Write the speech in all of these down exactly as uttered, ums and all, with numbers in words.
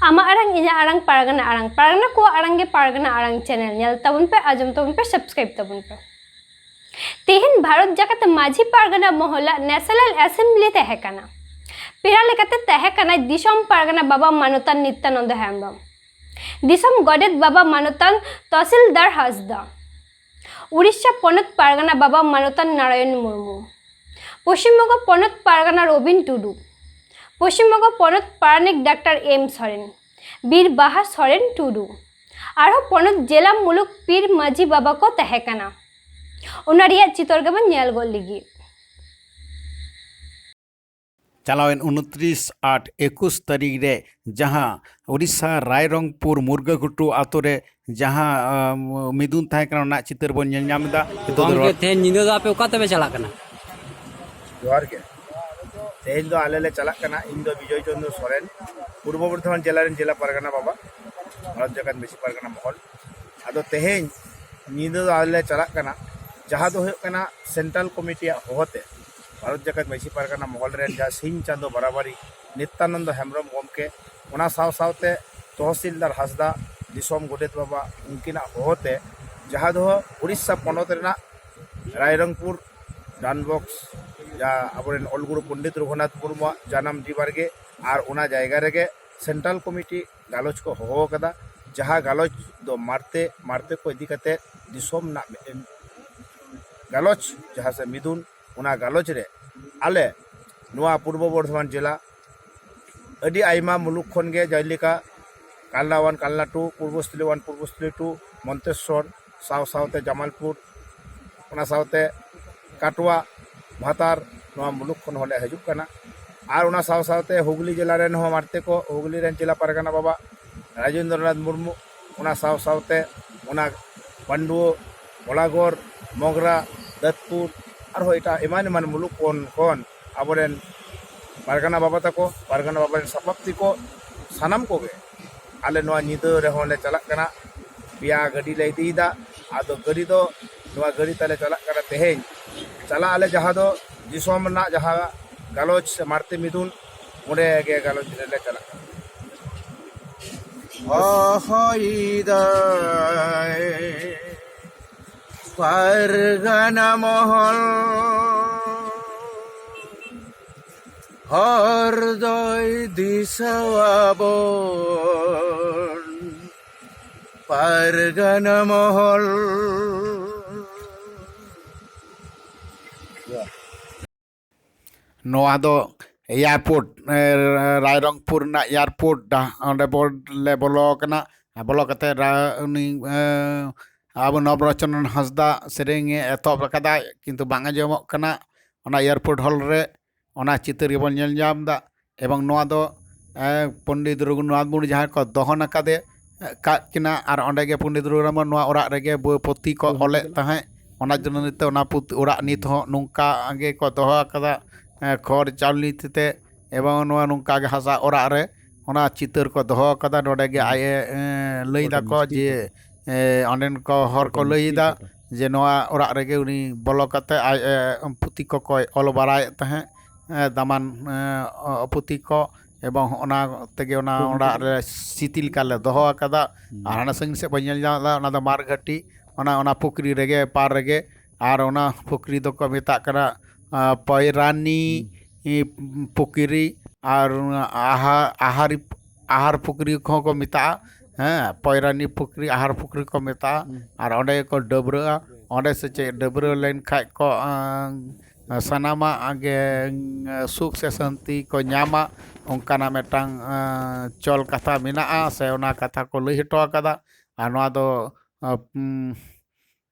ᱟᱢᱟᱜ ᱟᱲᱟᱝ, ᱤᱧᱟᱹᱜ ᱟᱲᱟᱝ, ᱯᱟᱨᱜᱟᱱᱟ ᱟᱲᱟᱝ, ᱯᱟᱨᱜᱟᱱᱟ ᱠᱚᱣᱟᱜ ᱟᱲᱟᱝ ᱜᱮ ᱯᱟᱨᱜᱟᱱᱟ ᱟᱲᱟᱝ ᱪᱮᱱᱮᱞ ᱧᱮᱞ ᱛᱟᱵᱚᱱ ᱯᱮ, ᱟᱸᱡᱚᱢ ᱛᱟᱵᱚᱱ ᱯᱮ, ᱥᱟᱵᱥᱠᱨᱟᱭᱤᱵ ᱛᱟᱵᱚᱱ ᱯᱮ᱾ ᱛᱮᱦᱮᱧ ᱵᱷᱟᱨᱚᱛ ᱡᱟᱠᱟᱛ ᱢᱟᱹᱡᱷᱤ ᱯᱟᱨᱜᱟᱱᱟ ᱢᱚᱦᱚᱞᱟᱜ ᱱᱮᱥᱱᱟᱞ ᱮᱥᱮᱢᱵᱞᱤ ᱛᱟᱦᱮᱸ ᱠᱟᱱᱟ᱾ ᱯᱮᱲᱟ ᱞᱮᱠᱟᱛᱮ ᱛᱟᱦᱮᱸ ᱠᱟᱱᱟᱭ ᱫᱤᱥᱚᱢ ᱯᱟᱨᱜᱟᱱᱟ ᱵᱟᱵᱟ ᱢᱟᱱᱚᱛᱟᱱ ᱱᱤᱛᱭᱟᱱᱚᱱᱫᱚ ᱦᱮᱢᱵᱨᱚᱢ, ᱫᱤᱥᱚᱢ ᱜᱚᱰᱮᱛ ᱵᱟᱵᱟ ᱢᱟᱱᱚᱛᱟᱱ ᱛᱚᱦᱥᱤᱞᱫᱟᱨ ᱦᱟᱸᱥᱫᱟ, ᱩᱲᱤᱥᱥᱟ ᱯᱚᱱᱚᱛ ᱯᱟᱨᱜᱟᱱᱟ ᱵᱟᱵᱟ ᱢᱟᱱᱚᱛᱟᱱ ᱱᱟᱨᱟᱭᱚᱱ ᱢᱩᱨᱢᱩ, ᱯᱚᱥᱪᱤᱢᱵᱚᱝᱜᱚ ᱯᱚᱱᱚᱛ ᱯᱟᱨᱜᱟᱱᱟ ᱨᱚᱵᱤᱱ ᱴᱩᱰᱩ, ᱯᱚᱥᱪᱤᱢᱵᱚᱝᱜᱚ ᱯᱚᱱᱚᱛ ᱯᱟᱨᱟᱱᱤᱠ ᱰᱟᱠᱛᱟᱨ ᱮᱢ ᱥᱚᱨᱮᱱ, ᱵᱤᱨ ᱵᱟᱦᱟ ᱥᱚᱨᱮᱱ ᱴᱩᱰᱩ, ᱟᱨᱦᱚᱸ ᱯᱚᱱᱚᱛ ᱡᱮᱞᱟ ᱢᱩᱞᱩᱠ ᱯᱤᱨ ᱢᱟᱹᱡᱷᱤ ᱵᱟᱵᱟ ᱠᱚ ᱛᱟᱦᱮᱸ ᱠᱟᱱᱟ᱾ ᱚᱱᱟ ᱨᱮᱭᱟᱜ ᱪᱤᱛᱟᱹᱨ ᱜᱮᱵᱚᱱ ᱧᱮᱞ ᱜᱚᱫ ᱞᱟᱹᱜᱤᱫ᱾ ᱪᱟᱞᱟᱣᱮᱱ ᱩᱱᱛᱨᱤᱥ ᱟᱴ ᱮᱠᱩᱥ ᱛᱟᱹᱨᱤᱠᱷ ᱨᱮ ᱡᱟᱦᱟᱸ ᱳᱰᱤᱥᱟ ᱨᱟᱭᱨᱚᱝᱯᱩᱨ ᱢᱩᱨᱜᱟᱹᱜᱷᱩᱴᱩ ᱟᱛᱳ ᱨᱮ ᱡᱟᱦᱟᱸ, ᱟᱸ, ᱢᱤᱫᱩᱱ ᱛᱟᱦᱮᱸ ᱠᱟᱱᱟ, ᱚᱱᱟ ᱪᱤᱛᱟᱹᱨ ᱵᱚᱱ ᱧᱮᱞ ᱧᱟᱢ ᱮᱫᱟ᱾ ᱱᱤᱛᱚᱜ ᱫᱚ ᱜᱚᱢᱠᱮ, ᱨᱚᱲ ᱛᱮᱦᱮᱧ ᱧᱤᱫᱟᱹ ᱫᱚ ᱟᱯᱮ ᱚᱠᱟ ᱛᱮᱯᱮ ᱪᱟᱞᱟᱜ ᱠᱟᱱᱟ? ᱡᱚᱦᱟᱨ ᱜᱮ᱾ ᱛᱮᱦᱮᱧ ᱫᱚ ᱟᱞᱮ ᱞᱮ ᱪᱟᱞᱟᱜ ᱠᱟᱱᱟ, ᱤᱧ ᱫᱚ ᱵᱤᱡᱚᱭ ᱪᱚᱱᱫᱨᱚ ᱥᱚᱨᱮᱱ, ᱯᱩᱨᱵᱚ ᱵᱚᱨᱫᱷᱚᱢᱟᱱ ᱡᱮᱞᱟ ᱨᱮᱱ ᱡᱮᱞᱟ ᱯᱟᱨᱜᱟᱱᱟ ᱵᱟᱵᱟ, ᱵᱷᱟᱨᱚᱛ ᱡᱟᱠᱟᱛ ᱢᱟᱹᱡᱷᱤ ᱯᱟᱨᱜᱟᱱᱟ ᱢᱚᱦᱚᱞ᱾ ᱟᱫᱚ ᱛᱮᱦᱮᱧ ᱧᱤᱫᱟᱹ ᱫᱚ ᱟᱞᱮ ᱞᱮ ᱪᱟᱞᱟᱜ ᱠᱟᱱᱟ, ᱡᱟᱦᱟᱸ ᱫᱚ ᱦᱩᱭᱩᱜ ᱠᱟᱱᱟ ᱥᱮᱱᱴᱨᱟᱞ ᱠᱚᱢᱤᱴᱤᱭᱟᱜ ᱦᱚᱦᱚᱛᱮ ᱵᱷᱟᱨᱚᱛ ᱡᱟᱠᱟᱛ ᱢᱟᱹᱡᱷᱤ ᱯᱟᱨᱜᱟᱱᱟ ᱢᱚᱦᱚᱞ ᱨᱮᱱ ᱡᱟᱦᱟᱸ ᱥᱤᱧ ᱪᱟᱸᱫᱚ ᱵᱟᱨᱟᱵᱟᱨᱤ ᱱᱤᱛᱭᱟᱱᱚᱱᱫᱚ ᱦᱮᱢᱵᱨᱚᱢ ᱜᱚᱢᱠᱮ, ᱚᱱᱟ ᱥᱟᱶ ᱥᱟᱶᱛᱮ ᱛᱚᱦᱥᱤᱞᱫᱟᱨ ᱦᱟᱸᱥᱫᱟ, ᱫᱤᱥᱚᱢ ᱜᱚᱰᱮᱛ ᱵᱟᱵᱟ, ᱩᱱᱠᱤᱱᱟᱜ ᱦᱚᱦᱚᱛᱮ ᱡᱟᱦᱟᱸ ᱫᱚ ᱩᱲᱤᱥᱥᱟ ᱯᱚᱱᱚᱛ ᱨᱮᱱᱟᱜ ᱨᱟᱭᱨᱚᱝᱯᱩᱨ ᱰᱟᱱ ᱵᱚᱠᱥ, ᱡᱟᱦᱟᱸ ᱟᱵᱚᱨᱮᱱ ᱚᱞ ᱜᱩᱨᱩ ᱯᱚᱱᱰᱤᱛ ᱨᱚᱜᱷᱩᱱᱟᱛᱷ ᱢᱩᱨᱢᱩᱣᱟᱜ ᱡᱟᱱᱟᱢ ᱰᱤ ᱵᱟᱲᱜᱮ, ᱟᱨ ᱚᱱᱟ ᱡᱟᱭᱜᱟ ᱨᱮᱜᱮ ᱥᱮᱱᱴᱨᱟᱞ ᱠᱚᱢᱤᱴᱤ ᱜᱟᱞᱚᱪ ᱠᱚ ᱦᱚᱦᱚ ᱟᱠᱟᱫᱟ, ᱡᱟᱦᱟᱸ ᱜᱟᱞᱚᱪ ᱫᱚ ᱢᱟᱨᱛᱮ, ᱢᱟᱨᱛᱮ ᱠᱚ ᱤᱫᱤ ᱠᱟᱛᱮ ᱫᱤᱥᱚᱢ ᱨᱮᱱᱟᱜ ᱢᱤᱫᱴᱮᱱ ᱜᱟᱞᱚᱪ, ᱡᱟᱦᱟᱸ ᱥᱮ ᱢᱤᱫᱩᱱ, ᱚᱱᱟ ᱜᱟᱞᱚᱪ ᱨᱮ ᱟᱞᱮ ᱱᱚᱣᱟ ᱯᱩᱨᱵᱚ ᱵᱚᱨᱫᱷᱚᱢᱟᱱ ᱡᱮᱞᱟ ᱟᱹᱰᱤ ᱟᱭᱢᱟ ᱢᱩᱞᱩᱠ ᱠᱷᱚᱱ ᱜᱮ, ᱡᱮᱞᱮᱠᱟ ᱠᱟᱞᱱᱟ ᱚᱣᱟᱱ, ᱠᱟᱞᱱᱟ ᱴᱩ, ᱯᱩᱨᱵᱚᱥᱛᱷᱞᱤ ᱚᱣᱟᱱ, ᱯᱩᱨᱵᱚᱥᱛᱷᱞᱤ ᱴᱩ, ᱢᱚᱱᱛᱮᱥᱚᱨ, ᱥᱟᱶ ᱥᱟᱶᱛᱮ ᱡᱟᱢᱟᱞᱯᱩᱨ, ᱚᱱᱟ ᱥᱟᱶᱛᱮ ᱠᱟᱴᱣᱟ, ᱵᱷᱟᱛᱟᱨ, ᱱᱚᱣᱟ ᱢᱩᱞᱩᱠ ᱠᱷᱚᱱ ᱦᱚᱸᱞᱮ ᱦᱤᱡᱩᱜ ᱠᱟᱱᱟ᱾ ᱟᱨ ᱚᱱᱟ ᱥᱟᱶ ᱥᱟᱶᱛᱮ ᱦᱩᱜᱽᱞᱤ ᱡᱮᱞᱟ ᱨᱮᱱ ᱦᱚᱸ ᱢᱟᱨᱛᱮ ᱠᱚ, ᱦᱩᱜᱽᱞᱤ ᱨᱮᱱ ᱡᱮᱞᱟ ᱯᱟᱨᱜᱟᱱᱟ ᱵᱟᱵᱟ ᱨᱟᱡᱮᱱᱫᱨᱚᱱᱟᱛᱷ ᱢᱩᱨᱢᱩ, ᱚᱱᱟ ᱥᱟᱶ ᱥᱟᱶᱛᱮ ᱚᱱᱟ ᱯᱟᱱᱰᱩᱣᱟᱹ, ᱠᱚᱞᱟᱜᱚᱲ, ᱢᱚᱜᱽᱨᱟ, ᱫᱟᱹᱛᱯᱩᱨ, ᱟᱨᱦᱚᱸ ᱮᱴᱟᱜ ᱮᱢᱟᱱ ᱮᱢᱟᱱ ᱢᱩᱞᱩᱠ ᱠᱷᱚᱱ, ᱠᱷᱚᱱ ᱟᱵᱚᱨᱮᱱ ᱯᱟᱨᱜᱟᱱᱟ ᱵᱟᱵᱟ ᱛᱟᱠᱚ, ᱯᱟᱨᱜᱟᱱᱟ ᱵᱟᱵᱟ ᱨᱮᱱ ᱥᱟᱯᱟᱵ ᱛᱮᱠᱚ, ᱥᱟᱱᱟᱢ ᱠᱚᱜᱮ ᱟᱞᱮ ᱱᱚᱣᱟ ᱧᱤᱫᱟᱹ ᱨᱮᱦᱚᱸ ᱞᱮ ᱪᱟᱞᱟᱜ ᱠᱟᱱᱟ᱾ ᱯᱮᱭᱟ ᱜᱟᱹᱰᱤ ᱞᱮ ᱤᱫᱤᱭᱮᱫᱟ᱾ ᱟᱫᱚ ᱜᱟᱹᱰᱤ ᱫᱚ, ᱱᱚᱣᱟ ᱜᱟᱹᱰᱤ ᱛᱟᱞᱮ ᱪᱟᱞᱟᱜ ᱠᱟᱱᱟ᱾ ᱛᱮᱦᱮᱧ ᱪᱟᱞᱟᱜ ᱟᱞᱮ ᱡᱟᱦᱟᱸ ᱫᱚ ᱫᱤᱥᱚᱢ ᱨᱮᱱᱟᱜ ᱡᱟᱦᱟᱸ ᱜᱟᱞᱚᱪ ᱥᱮ ᱢᱟᱨᱛᱮ ᱢᱤᱫᱩᱱ, ᱚᱸᱰᱮ ᱜᱮ ᱜᱟᱞᱚᱪ ᱨᱮᱞᱮ ᱪᱟᱞᱟᱜ ᱠᱟᱱᱟ᱾ ᱦᱚᱦᱚᱭᱮᱫᱟᱭ ᱯᱟᱨᱜᱟᱱᱟ ᱢᱚᱦᱚᱞ, ᱦᱚᱨ ᱫᱚᱭ ᱫᱤᱥᱟᱹᱣᱟᱵᱚᱱ ᱯᱟᱨᱜᱟᱱᱟ ᱢᱚᱦᱚᱞ᱾ ᱱᱚᱣᱟ ᱫᱚ ᱮᱭᱟᱨᱯᱳᱨᱴ, ᱮ, ᱨᱟᱭᱨᱚᱝᱯᱩᱨ ᱨᱮᱱᱟᱜ ᱮᱭᱟᱨᱯᱳᱨᱴ ᱰᱟ-, ᱚᱸᱰᱮ ᱵᱚ-, ᱞᱮ ᱵᱚᱞᱚ ᱟᱠᱟᱱᱟ᱾ ᱵᱚᱞᱚ ᱠᱟᱛᱮ ᱨᱟ-, ᱩᱱᱤ, ᱮ, ᱟᱵᱚ ᱱᱚᱵᱨᱚᱪᱚᱱᱚᱱ ᱦᱟᱸᱥᱫᱟ ᱥᱮᱨᱮᱧ ᱮ ᱮᱛᱚᱦᱚᱵ ᱟᱠᱟᱫᱟ, ᱠᱤᱱᱛᱩ ᱵᱟᱝ ᱟᱸᱡᱚᱢᱚᱜ ᱠᱟᱱᱟ᱾ ᱚᱱᱟ ᱮᱭᱟᱨᱯᱳᱨᱴ ᱦᱚᱞ ᱨᱮ ᱚᱱᱟ ᱪᱤᱛᱟᱹᱨ ᱜᱮᱵᱚᱱ ᱧᱮᱞ ᱧᱟᱢ ᱮᱫᱟ᱾ ᱮᱵᱚᱝ ᱱᱚᱣᱟ ᱫᱚ, ᱮ, ᱯᱚᱱᱰᱤᱛ ᱨᱚᱜᱷᱩᱱᱟᱛᱷ ᱢᱩᱨᱢᱩ ᱡᱟᱦᱟᱸᱭ ᱠᱚ ᱫᱚᱦᱚᱱ ᱟᱠᱟᱫᱮ, ᱮ, ᱠᱟᱫ ᱠᱤᱱᱟ, ᱟᱨ ᱚᱸᱰᱮ ᱜᱮ ᱯᱚᱱᱰᱤᱛ ᱨᱚᱜᱷᱩᱱᱟᱛᱷ ᱢᱩᱨᱢᱩ ᱱᱚᱣᱟ ᱚᱲᱟᱜ ᱨᱮᱜᱮ ᱵᱳᱭ ᱯᱩᱛᱷᱤ ᱠᱚ ᱚᱞᱮᱫ ᱛᱟᱦᱮᱸᱫ᱾ ᱚᱱᱟ ᱡᱚᱱᱱᱚ ᱱᱤᱛᱚᱜ ᱚᱱᱟ ᱯᱩᱛ-, ᱚᱲᱟᱜ ᱱᱤᱛ ᱦᱚᱸ ᱱᱚᱝᱠᱟ ᱜᱮ ᱠᱚ ᱫᱚᱦᱚ ᱟᱠᱟᱫᱟ, ᱮ, ᱠᱷᱚᱲ ᱪᱟᱣᱞᱤ ᱛᱮ, ᱮᱵᱚᱝ ᱱᱚᱣᱟ ᱱᱚᱝᱠᱟ ᱜᱮ ᱦᱟᱥᱟ ᱚᱲᱟᱜ ᱨᱮ ᱚᱱᱟ ᱪᱤᱛᱟᱹᱨ ᱠᱚ ᱫᱚᱦᱚ ᱟᱠᱟᱫᱟ᱾ ᱱᱚᱰᱮ ᱜᱮ ᱟᱡ ᱮ, ᱮ, ᱞᱟᱹᱭ ᱫᱟᱠᱚ ᱡᱮ, ᱮ, ᱚᱸᱰᱮᱱ ᱠᱚ ᱦᱚᱲ ᱠᱚ ᱞᱟᱹᱭ ᱮᱫᱟ ᱡᱮ ᱱᱚᱣᱟ ᱚᱲᱟᱜ ᱨᱮᱜᱮ ᱩᱱᱤ ᱵᱚᱞᱚ ᱠᱟᱛᱮ ᱟᱡ, ᱮ, ᱯᱩᱛᱷᱤ ᱠᱚᱠᱚᱭ ᱚᱞ ᱵᱟᱲᱟᱭᱮᱫ ᱛᱟᱦᱮᱸᱫ, ᱮ, ᱫᱟᱢᱟᱱ, ᱮ, ᱚ-, ᱯᱩᱛᱷᱤ ᱠᱚ, ᱮᱵᱚᱝ ᱚᱱᱟ ᱛᱮᱜᱮ ᱚᱱᱟ ᱚᱲᱟᱜ ᱨᱮ ᱥᱤᱛᱤ ᱞᱮᱠᱟ ᱞᱮ ᱫᱚᱦᱚ ᱟᱠᱟᱫᱟ᱾ ᱟᱨ ᱦᱟᱱᱟ ᱥᱟᱺᱜᱤᱧ ᱥᱮᱫ ᱵᱚᱱ ᱧᱮᱞ ᱧᱟᱢ ᱮᱫᱟ, ᱚᱱᱟ ᱫᱚ ᱢᱟᱨ ᱜᱷᱟᱹᱴᱤ, ᱚᱱᱟ, ᱚᱱᱟ ᱯᱩᱠᱷᱨᱤ ᱨᱮᱜᱮ, ᱯᱟᱨ ᱨᱮᱜᱮ᱾ ᱟᱨ ᱚᱱᱟ ᱯᱩᱠᱷᱨᱤ ᱫᱚᱠᱚ ᱢᱮᱛᱟᱜ ᱠᱟᱱᱟ, ᱟ, ᱯᱚᱭᱨᱟᱱᱤ, ᱤ, ᱯᱩᱠᱷᱨᱤ, ᱟᱨ ᱚᱱᱟ ᱟᱦᱟ-, ᱟᱦᱟᱨᱤ, ᱟᱦᱟᱨ ᱯᱩᱠᱷᱨᱤ ᱠᱚᱦᱚᱸ ᱠᱚ ᱢᱮᱛᱟᱜᱼᱟ᱾ ᱦᱮᱸ, ᱯᱚᱭᱨᱟᱱᱤ ᱯᱩᱠᱷᱨᱤ, ᱟᱦᱟᱨ ᱯᱩᱠᱷᱨᱤ ᱠᱚ ᱢᱮᱛᱟᱜᱼᱟ᱾ ᱟᱨ ᱚᱸᱰᱮ ᱜᱮᱠᱚ ᱰᱟᱹᱵᱽᱨᱟᱹᱜᱼᱟ᱾ ᱚᱸᱰᱮ ᱥᱮ ᱪᱮᱫ ᱰᱟᱹᱵᱽᱨᱟᱹ ᱞᱮᱱ ᱠᱷᱟᱡ ᱠᱚ, ᱟᱸ, ᱥᱟᱱᱟᱢᱟᱜ ᱜᱮ, ᱩᱸ, ᱥᱩᱠ ᱥᱮ ᱥᱟᱹᱱᱛᱤ ᱠᱚ ᱧᱟᱢᱟ, ᱚᱱᱠᱟᱱᱟᱜ ᱢᱤᱫᱴᱟᱝ, ᱟᱸ, ᱪᱚᱞ ᱠᱟᱛᱷᱟ ᱢᱮᱱᱟᱜᱼᱟ, ᱥᱮ ᱚᱱᱟ ᱠᱟᱛᱷᱟ ᱠᱚ ᱞᱟᱹᱭ ᱦᱚᱴᱚ ᱟᱠᱟᱫᱟ᱾ ᱟᱨ ᱱᱚᱣᱟ ᱫᱚ, ᱟᱸ, ᱩᱸ,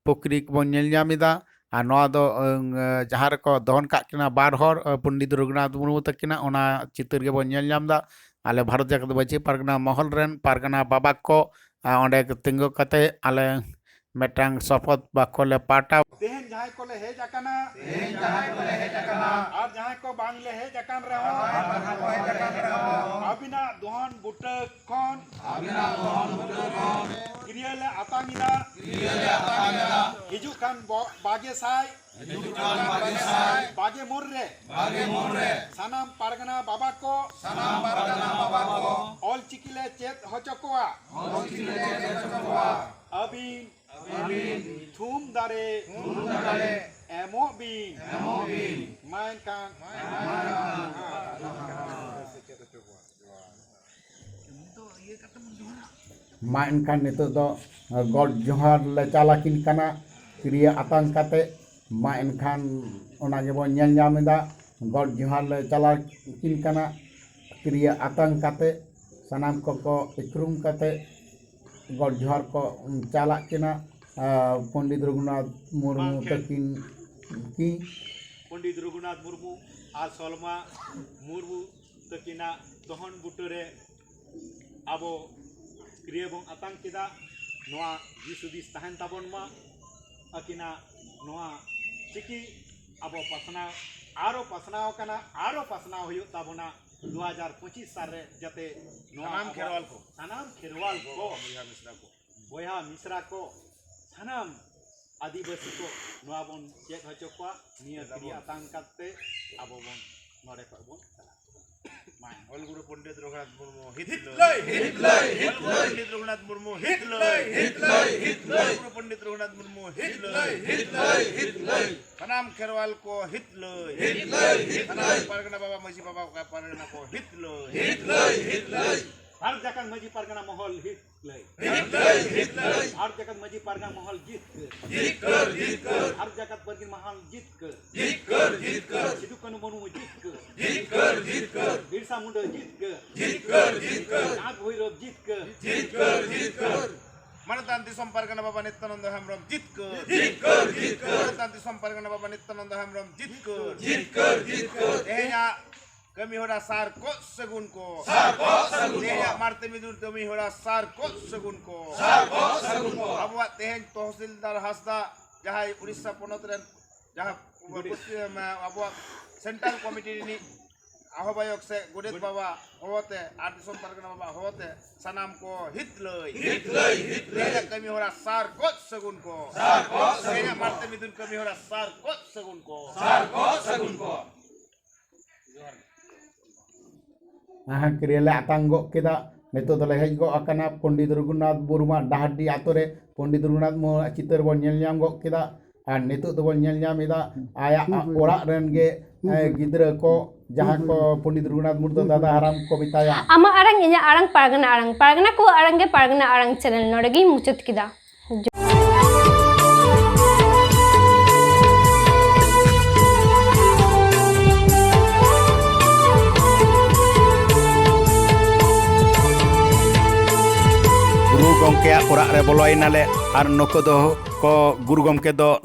ᱯᱩᱠᱷᱨᱤ ᱠᱚᱵᱚᱱ ᱧᱮᱞ ᱧᱟᱢ ᱮᱫᱟ᱾ ᱟᱨ ᱱᱚᱣᱟ ᱫᱚ, ᱟᱸ, ᱡᱟᱦᱟᱸ ᱨᱮᱠᱚ ᱫᱚᱦᱚᱱ ᱠᱟᱜ ᱠᱤᱱᱟ ᱵᱟᱨ ᱦᱚᱲ, ᱟᱸ, ᱯᱚᱱᱰᱤᱛ ᱨᱚᱜᱷᱩᱱᱟᱛᱷ ᱢᱩᱨᱢᱩ ᱛᱟᱹᱠᱤᱱᱟᱜ, ᱚᱱᱟ ᱪᱤᱛᱟᱹᱨ ᱜᱮᱵᱚᱱ ᱧᱮᱞ ᱧᱟᱢ ᱮᱫᱟ᱾ ᱟᱞᱮ ᱵᱷᱟᱨᱚᱛ ᱡᱟᱠᱟᱛ ᱢᱟᱹᱡᱷᱤ ᱯᱟᱨᱜᱟᱱᱟ ᱢᱚᱦᱚᱞ ᱨᱮᱱ ᱯᱟᱨᱜᱟᱱᱟ ᱵᱟᱵᱟ ᱠᱚ, ᱟᱸ, ᱚᱸᱰᱮ ᱛᱤᱸᱜᱩ ᱠᱟᱛᱮ ᱟᱞᱮ ᱢᱤᱫᱴᱟᱝ ᱥᱚᱯᱚᱛ ᱵᱟᱠᱠᱚ ᱞᱮ ᱯᱟᱴᱟ᱾ ᱛᱮᱦᱮᱧ ᱡᱟᱦᱟᱸᱭ ᱠᱚᱞᱮ ᱦᱮᱡ ᱟᱠᱟᱱᱟ, ᱛᱮᱦᱮᱧ ᱡᱟᱦᱟᱸᱭ ᱠᱚᱞᱮ ᱦᱮᱡ ᱟᱠᱟᱱᱟ, ᱟᱨ ᱡᱟᱦᱟᱸᱭ ᱠᱚ ᱵᱟᱝ ᱞᱮ ᱦᱮᱡ ᱟᱠᱟᱱ ᱨᱮᱦᱚᱸ, ᱟᱨ ᱵᱟᱝ ᱠᱚ ᱦᱮᱡ ᱟᱠᱟᱱ ᱨᱮᱦᱚᱸ, ᱟᱹᱵᱤᱱᱟᱜ ᱫᱚᱦᱚᱱ ᱵᱩᱴᱟᱹ ᱠᱷᱚᱱ, ᱟᱹᱵᱤᱱᱟᱜ ᱫᱚᱦᱚᱱ ᱵᱩᱴᱟᱹ ᱠᱷᱚᱱ ᱠᱤᱨᱭᱟᱹ ᱞᱮ ᱟᱛᱟᱝ ᱮᱫᱟ, ᱠᱤᱨᱭᱟᱹ ᱞᱮ ᱟᱛᱟᱝ ᱮᱫᱟ᱾ ᱦᱤᱡᱩᱜ ᱠᱟᱱ ᱵᱚ-, ᱵᱟᱜᱮ ᱥᱟᱭ, ᱦᱤᱡᱩᱜ ᱠᱟᱱ ᱵᱟᱜᱮ ᱥᱟᱭ, ᱵᱟᱜᱮ ᱢᱚᱬ ᱨᱮ, ᱵᱟᱜᱮ ᱢᱚᱬ ᱨᱮ, ᱥᱟᱱᱟᱢ ᱯᱟᱨᱜᱟᱱᱟ ᱵᱟᱵᱟ ᱠᱚ, ᱥᱟᱱᱟᱢ ᱯᱟᱨᱜᱟᱱᱟ ᱵᱟᱵᱟ ᱠᱚ, ᱚᱞ ᱪᱤᱠᱤ ᱞᱮ ᱪᱮᱫ ᱦᱚᱪᱚ ᱠᱚᱣᱟ᱾ ᱟᱹᱵᱤᱱ ᱛᱷᱩᱢ ᱫᱟᱲᱮ ᱮᱢᱚᱜ ᱵᱤᱱ᱾ ᱢᱟ ᱮᱱᱠᱷᱟᱱ ᱢᱟ ᱮᱱᱠᱷᱟᱱ ᱱᱤᱛᱚᱜ ᱫᱚ ᱜᱚᱰ ᱡᱚᱦᱟᱨ ᱞᱮ ᱪᱟᱞ ᱟᱹᱠᱤᱱ ᱠᱟᱱᱟ ᱠᱤᱨᱭᱟᱹ ᱟᱛᱟᱝ ᱠᱟᱛᱮ᱾ ᱢᱟ ᱮᱱᱠᱷᱟᱱ ᱚᱱᱟ ᱜᱮᱵᱚᱱ ᱧᱮᱞ ᱧᱟᱢ ᱮᱫᱟ, ᱜᱚᱰ ᱡᱚᱦᱟᱨ ᱞᱮ ᱪᱟᱞ ᱟᱹᱠᱤᱱ ᱠᱟᱱᱟ ᱠᱤᱨᱭᱟᱹ ᱟᱛᱟᱝ ᱠᱟᱛᱮ᱾ ᱥᱟᱱᱟᱢ ᱠᱚᱠᱚ ᱤᱠᱷᱨᱩᱢ ᱠᱟᱛᱮ ᱜᱚᱰ ᱡᱚᱦᱟᱨ ᱠᱚ ᱪᱟᱞᱟᱜ ᱠᱟᱱᱟ᱾ ᱟᱨ ᱯᱚᱱᱰᱤᱛ ᱨᱚᱜᱷᱩᱱᱟᱛᱷ ᱢᱩᱨᱢᱩ ᱛᱟᱹᱠᱤᱱ ᱠᱤ ᱯᱚᱱᱰᱤᱛ ᱨᱚᱜᱷᱩᱱᱟᱛᱷ ᱢᱩᱨᱢᱩ ᱟᱨ ᱥᱚᱞᱢᱟ ᱢᱩᱨᱢᱩ ᱛᱟᱹᱠᱤᱱᱟᱜ ᱫᱚᱦᱚᱱ ᱵᱩᱴᱟᱹᱨᱮ ᱟᱵᱚ ᱠᱤᱨᱭᱟᱹ ᱵᱚᱱ ᱟᱛᱟᱝ ᱠᱮᱫᱟ᱾ ᱱᱚᱣᱟ ᱫᱤᱥ ᱦᱩᱫᱤᱥ ᱛᱟᱦᱮᱱ ᱛᱟᱵᱚᱱ ᱢᱟ, ᱟᱹᱠᱤᱱᱟᱜ ᱱᱚᱣᱟ ᱪᱤᱠᱤ ᱟᱵᱚ ᱯᱟᱥᱱᱟᱣ, ᱟᱨᱚ ᱯᱟᱥᱱᱟᱣ ᱟᱠᱟᱱᱟ, ᱟᱨᱚ ᱯᱟᱥᱱᱟᱣ ᱦᱩᱭᱩᱜ ᱛᱟᱵᱚᱱᱟ᱾ ᱫᱩ ᱦᱟᱡᱟᱨ ᱯᱚᱸᱪᱤᱥ ᱥᱟᱞ ᱨᱮ ᱡᱟᱛᱮ ᱱᱚᱣᱟ ᱥᱟᱱᱟᱢ ᱟᱵᱚᱣᱟᱜ ᱠᱷᱮᱨᱣᱟᱞ ᱠᱚ, ᱥᱟᱱᱟᱢ ᱠᱷᱮᱨᱣᱟᱞ ᱠᱚ, ᱵᱚᱭᱦᱟ ᱢᱤᱥᱨᱟ ᱠᱚ, ᱵᱚᱭᱦᱟ ᱢᱤᱥᱨᱟ ᱠᱚ, ᱥᱟᱱᱟᱢ ᱟᱹᱫᱤᱵᱟᱹᱥᱤ ᱠᱚ ᱱᱚᱣᱟ ᱵᱚᱱ ᱪᱮᱫ ᱦᱚᱪᱚ ᱠᱚᱣᱟ᱾ ᱱᱤᱭᱟᱹ ᱪᱮᱫ ᱠᱤᱨᱤᱭᱟᱹ ᱟᱵᱚᱱ ᱟᱛᱟᱝ ᱠᱟᱛᱮ ᱟᱵᱚ ᱵᱚᱱ ᱱᱚᱰᱮ ᱠᱷᱚᱱ ᱵᱚᱱ ᱪᱟᱞᱟᱜ ᱠᱟᱱᱟ᱾ ᱢᱟ᱾ ᱚᱞ ᱜᱩᱨᱩ ᱯᱚᱱᱰᱤᱛ ᱨᱚᱜᱷᱩᱱᱟᱛᱷ ᱢᱩᱨᱢᱩ ᱦᱤᱛ ᱞᱟᱹᱭ, ᱦᱤᱛ ᱞᱟᱹᱭ, ᱦᱤᱛ ᱚᱞ ᱜᱩᱨᱩ ᱞᱟᱹᱭ᱾ ᱯᱚᱱᱰᱤᱛ ᱨᱚᱜᱷᱩᱱᱟᱛᱷ ᱢᱩᱨᱢᱩ ᱦᱤᱛ ᱞᱟᱹᱭ, ᱦᱤᱛ ᱞᱟᱹᱭ, ᱦᱤᱛ ᱞᱟᱹᱭ᱾ ᱚᱞ ᱜᱩᱨᱩ ᱯᱚᱱᱰᱤᱛ ᱨᱚᱜᱷᱩᱱᱟᱛᱷ ᱢᱩᱨᱢᱩ ᱦᱤᱛ ᱞᱟᱹᱭ, ᱦᱤᱛ ᱞᱟᱹᱭ, ᱦᱤᱛ ᱞᱟᱹᱭ᱾ ᱥᱟᱱᱟᱢ ᱠᱷᱮᱨᱣᱟᱞ ᱠᱚ ᱦᱤᱛ ᱞᱟᱹᱭ, ᱦᱤᱛ ᱞᱟᱹᱭ, ᱦᱤᱛ ᱥᱟᱱᱟᱢ ᱞᱟᱹᱭ᱾ ᱯᱟᱨᱜᱟᱱᱟ ᱵᱟᱵᱟ, ᱢᱟᱹᱡᱷᱤ ᱵᱟᱵᱟ, ᱯᱟᱨᱜᱟᱱᱟ ᱠᱚ ᱦᱤᱛ ᱞᱟᱹᱭ, ᱦᱤᱛ ᱞᱟᱹᱭ, ᱦᱤᱛ ᱞᱟᱹᱭ᱾ ᱵᱷᱟᱨᱚᱛ ᱡᱟᱠᱟᱛ ᱢᱟᱹᱡᱷᱤ ᱯᱟᱨᱜᱟᱱᱟ ᱢᱚᱦᱚᱞ ᱦᱤᱛ ᱞᱟᱹᱭ᱾ ᱦᱤᱛ ᱞᱟᱹᱭ, ᱦᱤᱛ ᱞᱟᱹᱭ᱾ ᱵᱷᱟᱨᱚᱛ ᱡᱟᱠᱟᱛ ᱢᱟᱹᱡᱷᱤ ᱯᱟᱨᱜᱟᱱᱟ ᱢᱚᱦᱚᱞ ᱡᱤᱛᱠᱟᱹᱨ᱾ ᱡᱤᱛᱠᱟᱹᱨ, ᱡᱤᱛᱠᱟᱹᱨ᱾ ᱵᱷᱟᱨᱚᱛ ᱡᱟᱠᱟᱛ ᱯᱟᱨᱜᱟᱱᱟ ᱢᱚᱦᱚᱞ ᱡᱤᱛᱠᱟᱹᱨ᱾ ᱡᱤᱛᱠᱟᱹᱨ, ᱡᱤᱛᱠᱟᱹᱨ᱾ ᱥᱤᱫᱩ ᱠᱟᱹᱱᱦᱩ ᱢᱩᱨᱢᱩ ᱡᱤᱛᱠᱟᱹᱨ᱾ ᱡᱤᱛᱠᱟᱹᱨ, ᱡᱤᱛᱠᱟᱹᱨ᱾ ᱵᱤᱨᱥᱟ ᱢᱩᱱᱰᱟᱹ ᱡᱤᱛᱠᱟᱹᱨ᱾ ᱡᱤᱛᱠᱟᱹᱨ, ᱡᱤᱛᱠᱟᱹᱨ᱾ ᱪᱟᱸᱫᱽ ᱵᱷᱳᱭᱨᱳᱵ ᱡᱤᱛᱠᱟᱹᱨ᱾ ᱡᱤᱛᱠᱟᱹᱨ, ᱡᱤᱛᱠᱟᱹᱨ᱾ ᱢᱟᱱᱚᱛᱟᱱ ᱫᱤᱥᱚᱢ ᱯᱟᱨᱜᱟᱱᱟ ᱵᱟᱵᱟ ᱱᱤᱛᱭᱟᱱᱚᱱᱫᱚ ᱦᱮᱢᱵᱨᱚᱢ ᱡᱤᱛᱠᱟᱹᱨ᱾ ᱡᱤᱛᱠᱟᱹᱨ, ᱡᱤᱛᱠᱟᱹᱨ᱾ ᱢᱟᱱᱚᱛᱟᱱ ᱫᱤᱥᱚᱢ ᱯᱟᱨᱜᱟᱱᱟ ᱵᱟᱵᱟ ᱱᱤᱛᱭᱟᱱᱚᱱᱫᱚ ᱦᱮᱢᱵᱨᱚᱢ ᱡᱤᱛᱠᱟᱹᱨ᱾ ᱡᱤᱛᱠᱟᱹᱨ, ᱡᱤᱛᱠᱟᱹᱨ᱾ ᱛᱮᱦᱮᱧᱟᱜ ᱠᱟᱹᱢᱤ ᱦᱚᱨᱟ ᱥᱟᱨ ᱠᱚᱜ ᱥᱟᱹᱜᱩᱱ ᱠᱚ᱾ ᱥᱟᱨ ᱠᱚᱜ ᱥᱟᱹᱜᱩᱱ ᱠᱚ᱾ ᱛᱮᱦᱮᱧᱟᱜ ᱢᱟᱨᱛᱮ ᱢᱤᱫᱩᱱ ᱠᱟᱹᱢᱤ ᱦᱚᱨᱟ ᱥᱟᱨ ᱠᱚᱜ ᱥᱟᱹᱜᱩᱱ ᱠᱚ᱾ ᱥᱟᱨ ᱠᱚᱜ ᱥᱟᱹᱜᱩᱱ ᱠᱚ᱾ ᱟᱵᱚᱣᱟᱜ ᱛᱮᱦᱮᱧ ᱛᱚᱦᱥᱤᱞᱫᱟᱨ ᱦᱟᱸᱥᱫᱟ, ᱡᱟᱦᱟᱸᱭ ᱩᱲᱤᱥᱥᱟ ᱯᱚᱱᱚᱛ ᱨᱮᱱ, ᱡᱟᱦᱟᱸ ᱜᱚᱰᱮᱛ᱾ ᱯᱚᱥᱪᱤᱢ, ᱟᱵᱚᱣᱟᱜ ᱥᱮᱱᱴᱨᱟᱞ ᱠᱚᱢᱤᱴᱤ ᱨᱤᱱᱤᱡ ᱟᱦᱚᱵᱟᱭᱚᱠ ᱥᱮ ᱜᱚᱰᱮᱛ ᱜᱚᱰᱮᱛ᱾ ᱵᱟᱵᱟ ᱦᱚᱦᱚᱛᱮ ᱟᱨ ᱫᱤᱥᱚᱢ ᱯᱟᱨᱜᱟᱱᱟ ᱵᱟᱵᱟ ᱦᱚᱦᱚᱛᱮ ᱥᱟᱱᱟᱢ ᱠᱚ ᱦᱤᱛ ᱞᱟᱹᱭ᱾ ᱦᱤᱛ ᱞᱟᱹᱭ, ᱦᱤᱛ ᱞᱟᱹᱭ᱾ ᱛᱮᱦᱮᱧᱟᱜ ᱠᱟᱹᱢᱤ ᱦᱚᱨᱟ ᱥᱟᱨ ᱠᱚᱜ ᱥᱟᱹᱜᱩᱱ ᱠᱚ᱾ ᱥᱟᱨ ᱠᱚᱜ ᱥᱟᱹᱜᱩᱱ ᱛᱮᱦᱮᱧᱟᱜ ᱠᱚ᱾ ᱢᱟᱨᱛᱮ ᱢᱤᱫᱩᱱ ᱠᱟᱹᱢᱤ ᱦᱚᱨᱟ ᱥᱟᱨ ᱠᱚᱜ ᱥᱟᱹᱜᱩᱱ ᱠᱚ᱾ ᱥᱟᱨ ᱠᱚᱜ ᱥᱟᱹᱜᱩᱱ ᱠᱚ᱾ ᱟᱦᱟ, ᱠᱤᱨᱭᱟᱹ ᱞᱮ ᱟᱛᱟᱝ ᱜᱚᱫ ᱠᱮᱫᱟ᱾ ᱱᱤᱛᱚᱜ ᱫᱚᱞᱮ ᱦᱮᱡ ᱜᱚᱫ ᱟᱠᱟᱱᱟ ᱯᱚᱱᱰᱤᱛ ᱨᱚᱜᱷᱩᱱᱟᱛᱷ ᱢᱩᱨᱢᱩᱣᱟᱜ ᱰᱟᱦᱟᱨᱰᱤ ᱟᱛᱳ ᱨᱮ᱾ ᱯᱚᱱᱰᱤᱛ ᱨᱚᱜᱷᱩᱱᱟᱛᱷ ᱢᱩᱨᱢᱩᱣᱟᱜ ᱪᱤᱛᱟᱹᱨ ᱵᱚᱱ ᱧᱮᱞ ᱧᱟᱢ ᱜᱚᱫ ᱠᱮᱫᱟ᱾ ᱟᱨ ᱱᱤᱛᱚᱜ ᱫᱚᱵᱚᱱ ᱧᱮᱞ ᱧᱟᱢ ᱮᱫᱟ ᱟᱭᱟᱜ ᱚᱲᱟᱜ ᱨᱮᱱ ᱜᱮ, ᱮ, ᱜᱤᱫᱽᱨᱟᱹ ᱠᱚ, ᱡᱟᱦᱟᱸ ᱠᱚ ᱯᱚᱱᱰᱤᱛ ᱨᱚᱜᱷᱩᱱᱟᱛᱷ ᱢᱩᱨᱢᱩ ᱫᱚ ᱫᱟᱫᱟ ᱦᱟᱲᱟᱢ ᱠᱚ ᱢᱮᱛᱟᱭᱟ᱾ ᱟᱢᱟᱜ ᱟᱲᱟᱝ, ᱤᱧᱟᱹᱜ ᱟᱲᱟᱝ, ᱯᱟᱨᱜᱟᱱᱟ ᱟᱲᱟᱝ, ᱯᱟᱨᱜᱟᱱᱟ ᱠᱚᱣᱟᱜ ᱟᱲᱟᱝ ᱜᱮ ᱯᱟᱨᱜᱟᱱᱟ ᱟᱲᱟᱝ ᱪᱮᱱᱮᱞ᱾ ᱱᱚᱰᱮ ᱜᱤᱧ ᱢᱩᱪᱟᱹᱫ ᱠᱮᱫᱟ᱾ ᱜᱩᱨᱩ ᱜᱚᱢᱠᱮᱭᱟᱜ ᱚᱲᱟᱜ ᱨᱮ ᱵᱚᱞᱚᱭᱮᱱᱟᱞᱮ᱾ ᱟᱨ ᱱᱩᱠᱩ ᱫᱚ ᱠᱚ, ᱜᱩᱨᱩ ᱜᱚᱢᱠᱮ ᱫᱚ